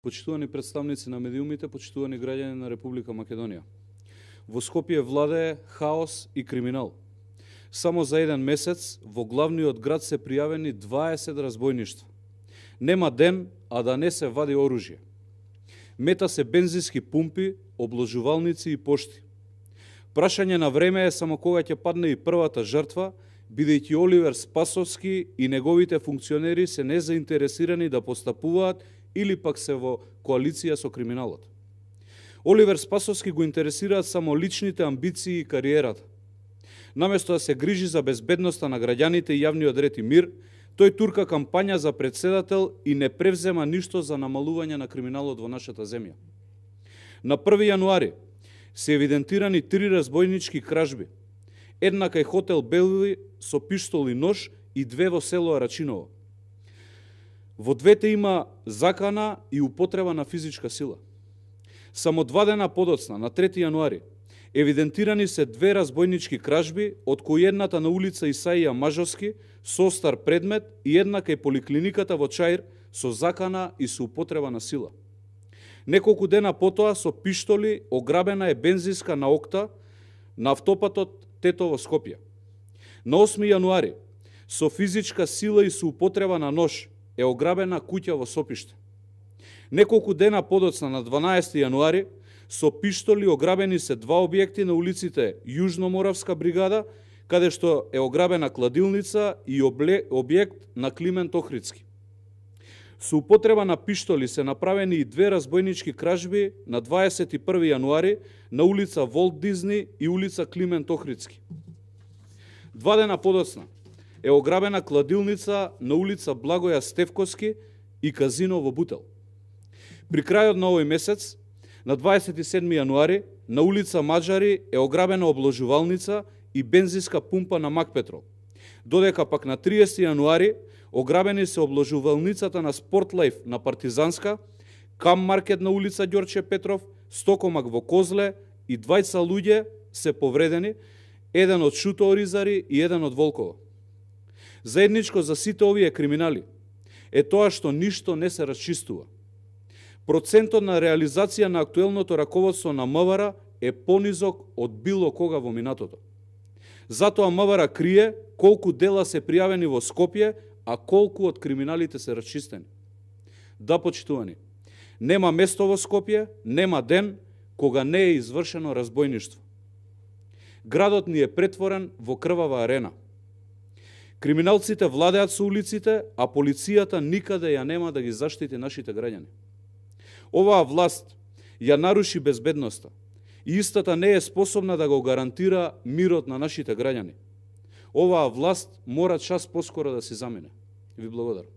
Почитувани представници на медиумите, почитувани граѓани на Република Македонија. Во Скопје владее хаос и криминал. Само за еден месец во главниот град се пријавени 20 разбойништва. Нема ден, а да не се вади оружје. Мета се бензински пумпи, обложувалници и пошти. Прашање на време е само кога ќе падне и првата жртва, бидејќи Оливер Спасовски и неговите функционери се незаинтересирани да постапуваат или пак се во коалиција со криминалот. Оливер Спасовски го интересираат само личните амбиции и кариерата. Наместо да се грижи за безбедноста на граѓаните и јавниот ред и мир, тој турка кампања за председател и не превзема ништо за намалување на криминалот во нашата земја. На 1 јануари се евидентирани 3 разбойнички кражби. Една кај хотел Белви со пиштол и нож и 2 во село Арачиново. Во двете има закана и употреба на физичка сила. Само 2 дена подоцна, на 3 јануари, евидентирани се 2 разбойнички кражби, од кои едната на улица Исаија Мажовски со остар предмет и една кај поликлиниката во Чаир со закана и со употреба на сила. Неколку дена потоа со пиштоли ограбена е бензинска наокта на автопатот Тетово Скопје. На 8 јануари со физичка сила и со употреба на нож е ограбена куќа во Сопиште. Неколку дена подоцна, на 12 јануари, со пиштоли ограбени се 2 објекти на улиците Јужноморавска бригада, каде што е ограбена кладилница и објект на Климент Охридски. Со употреба на пиштоли се направени и 2 разбойнички кражби на 21 јануари на улица Волт Дизни и улица Климент Охридски. 2 дена подоцна е ограбена кладилница на улица Благоја Стевковски и казино во Бутел. При крајот на овој месец, на 27 јануари, на улица Маджари е ограбена обложувалница и бензинска пумпа на Макпетрол. Додека пак на 30 јануари ограбени се обложувалницата на Спортлайф на Партизанска, Кам Маркет на улица Ѓорче Петров, Стокомак во Козле и 2 луѓе се повредени, еден од Шуто Оризари и еден од Волково. Заедничко за сите овие криминали е тоа што ништо не се расчистува. Процентот на реализација на актуелното раководство на МВР е понизок од било кога во минатото. Затоа МВР крие колку дела се пријавени во Скопје, а колку од криминалите се расчистени. Да, почитувани, нема место во Скопје, нема ден кога не е извршено разбойништво. Градот ни е претворен во крвава арена. Криминалците владеат со улиците, а полицијата никаде ја нема да ги заштити нашите граѓани. Оваа власт ја наруши безбедноста и истата не е способна да го гарантира мирот на нашите граѓани. Оваа власт мора час поскоро да се замине. Ви благодарам.